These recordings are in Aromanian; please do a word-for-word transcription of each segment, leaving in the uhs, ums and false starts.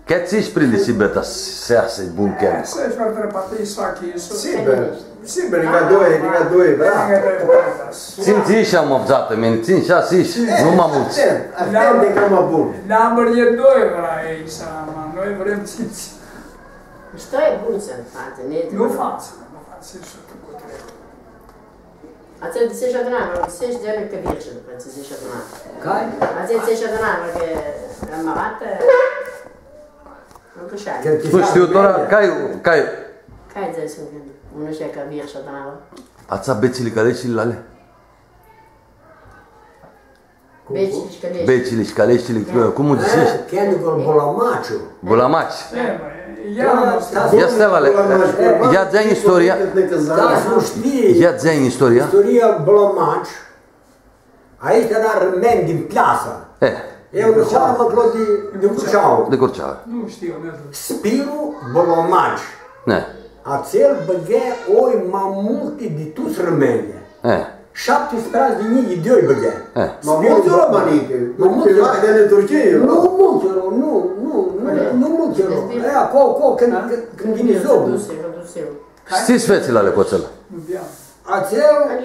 Cã tsi easti prindi s-hibã ta s-easã bun cãnticlu? Aestã easti unã treapã, s-facã, s-... Singur, singur, nica doi, nica doi, da. Nica doi, da. Tsi, tsi easti am avdzatã mini, tsi, shasi, nu ma multsã. Ahtãri cama bun. Number e doi, vrea elj, ma noi vrem tsintsi. Sta e bun s-fatsi, nu fatsi, nu fatsi, suntu cu trei. Atsel dzãtsi shi adunarea, dzãtsi shi di anlu cã veclji, dupã tsi dzãtsi shi adunarea. Cari? Atsel dzãtsi shi adunarea, cã am aratã, nu cã shi-ai. Nu shtiu, tora, cai, cai? Cai dzãtsi, unlu shi cã veclji shi adunarea. Atsa betsili cali shi lali? Cum, cum? Betsili shi cali. Betsili shi cali, cum u dzãtsi? Eh, cãnticlu Bulamaciu. Bulamaci. Eh, ma, ia, ia, stai, ia, stai, vale. Bulamaci, ia dzã-nj istoria. Da, s-nu shtii. Ia dzã-nj istoria. Istoria Bulamaci. Aeshti eara armãnj din Pleasa. Eh. Eu nu shtiu, mã, aclo di, di Curceau. Di Curceau. Nu shtiu, nu shtiu. Spiru Bulamaci. Eh. Atsel bãgã oi ma multi di tuts armãnjlji. Eh. Shaptisprãdzatsi di njilji di oi bãgã. Eh. Ma multsã ro, ma nitsi. Ma multsã ro. Di Turchia, nu? Nu multsã ro, nu, nu, nu, nu multsã ro. E, aclo, aclo, cãndu, cãndu, cãndu yini zoblu. Tsi s-featsi la Lecotsel? Atsel.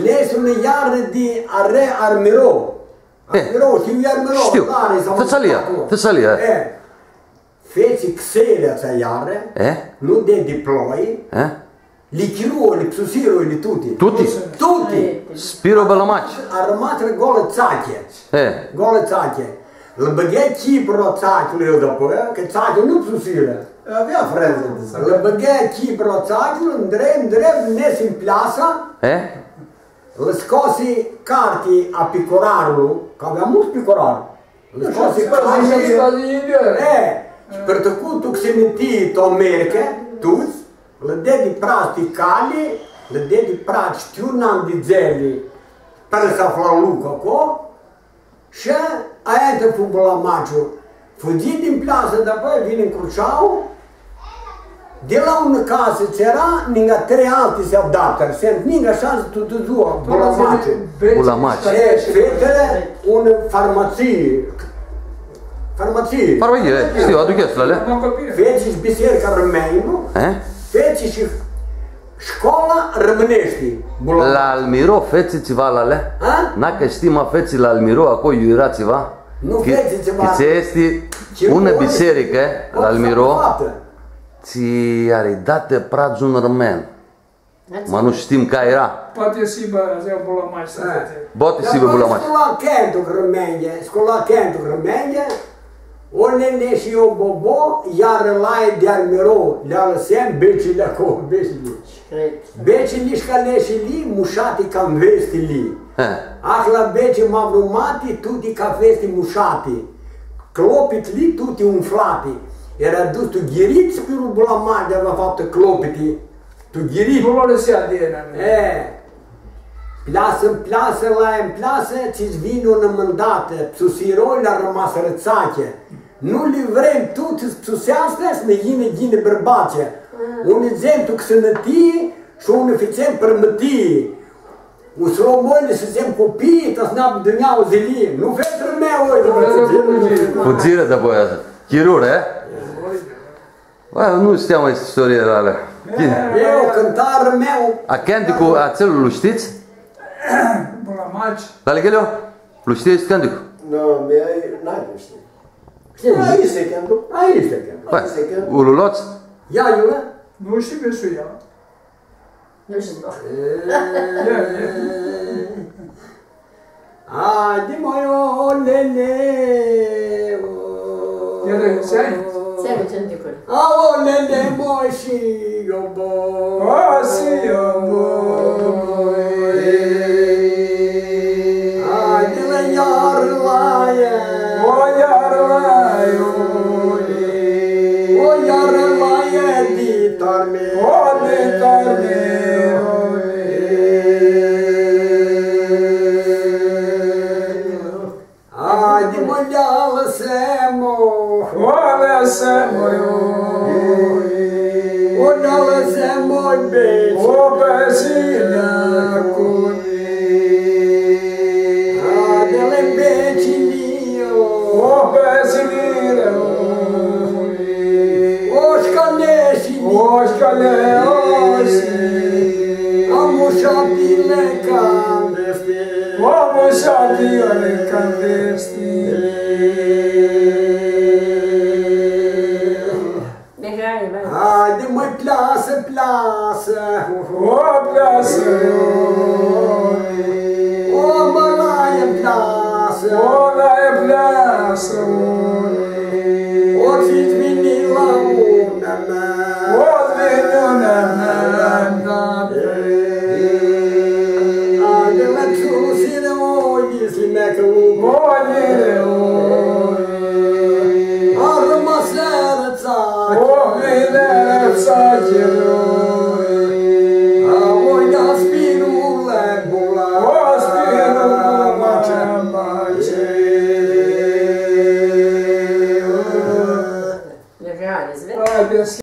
Nesi unã iarã di arã Armiro. Eh. Armiro, shtiu, Armiro, shtiu. Tari, sau Tesalia, aclo. Tesalia. Eh. Featsi xeali atsea iarã, eh? Nu dedi ploi, eh? Li chiru, li psusirã, li tuti. Tuti? Tuti. Spiru Bulamaci. Armasirã golã tsachi. Eh. Golã tsachi. Lã bãgã chipru a tsachilui el dapoi, cã tsachili nu psusirã. Avea frezã. Lã bãgã chipru a tsachilui, ndreptu, ndreptu, nesi tu Pleasa. Eh? Lã scosi carti a picurarlui, cã avea multsã picurari. Lã scosi carti. E, shi pãrtãcu tu xinitii tu America, tuts, lã dedi prats ti cali, lã dedi prats shi un an di dzãli, pãnã s-afla lucru aclo, shi aestã fu Bulamaciu. Fudzi din Pleasa, dapoi vini tu Curceau, di la unã casã tsi eara, ninga trei alti s-adaptarã, sãntu ninga ashã tutã dzua, Bulamaci. Bulamaci. E, fetili, unã farmatsii. Farmatsii. Farmatsii, e, shtiu, aduchescu, lali. Featsi shi bisearica armãnjlor, e? Featsi shi Shcoala armãneashti, Bulamaci. La Almiro featsi tsiva, lali? A? Nacã shtii, ma featsi la Almiro, aclo iu eara tsiva? Nu featsi tsiva. Cã tsi easti unã bisearicã la Almiro, tsi ari datã prats un armãn. Ma nu shtim cai eara. Poati s-hibã, dzãc, Bulamaci, s-dzãc. Poati s-hibã Bulamaci. Scola cãnticlu armãnjlji, scola cãnticlu armãnjlji, O lele shi o bobo, iarã laia di Almiro, li alãsem becili aclo, becili. Becili shi caleshili, mushati ca nvestili. He. Ahla beci ma vrumati, tuti ca festi mushati. Clopitli tuti umflati. Eara dus tu ghirits, Spiru Bulamaci avea faptã clopiti. Tu ghirits. Nu lu alãsea di el, nu. E. Pleasã, pleasã, laia, pleasã, tsi-ts vini unã mãndatã, psusirã, li armasirã tsachi. Nu li vrem tuti s-psuseascã, s-nã yinã ghini bãrbatslji. Mm. Unã dzãtsem tu xãnãtii shi unã fãtsem pãrmãtii. U s-lom oili s-dzãtsem copii, ta s-nã dunjau zili. Nu fetili mei, oi, nu fetili. Fudzirã dapoia. Chirurã, e? Bã, nu shtiam aestã istorie, lali. E, cãntarlu meu. A cãnticlu atsel lu shtits? Bulamaci. Lali Ghelio, lu shtits cãnticlu? Nu, mi-ai, n-ai, nu shtiu. Shtii, aestã e cãnticlu. Aestã e cãnticlu. Bã, aestã e cãnticlu. U lu lots? Ia, eu, e? Nu shtiu, bã. E. Ia, ia. Haidi, mãi, o lele, o. Ia, ia, stai. Stai, stai, stai. A, o lele, mãi, shi eu, bã. O, shi eu, bã. Haidi, la iarã, la e. O, iarã, la e, o, e. O, iarã, la e, di tarme. O, di tarme, o, e. Haidi, mã, li alãsem, o. O, alãsem, o, e. O, li alãsem, o, beci. O, beci, cu. Haidi, la becili, o. O, Oshcãleshi. Oshcãleshi. Amushatile candesti. Amushatile candesti. Haide, mãi, pleasã, pleasã. O, pleasã. O, mãlaie, pleasã. O, mãlaie, pleasã. O, tsi-ts vini la lumea mea. O, tsi-ts vini la lumea mea. Haide, mãi, tsi-ts vini, o, Iisuse, mea, cã lumea. O, Iisuse. Armãsirã tsachi. O, vinirã tsachi. A, o, ia spirule, bula. O, spirule, bula. Haide.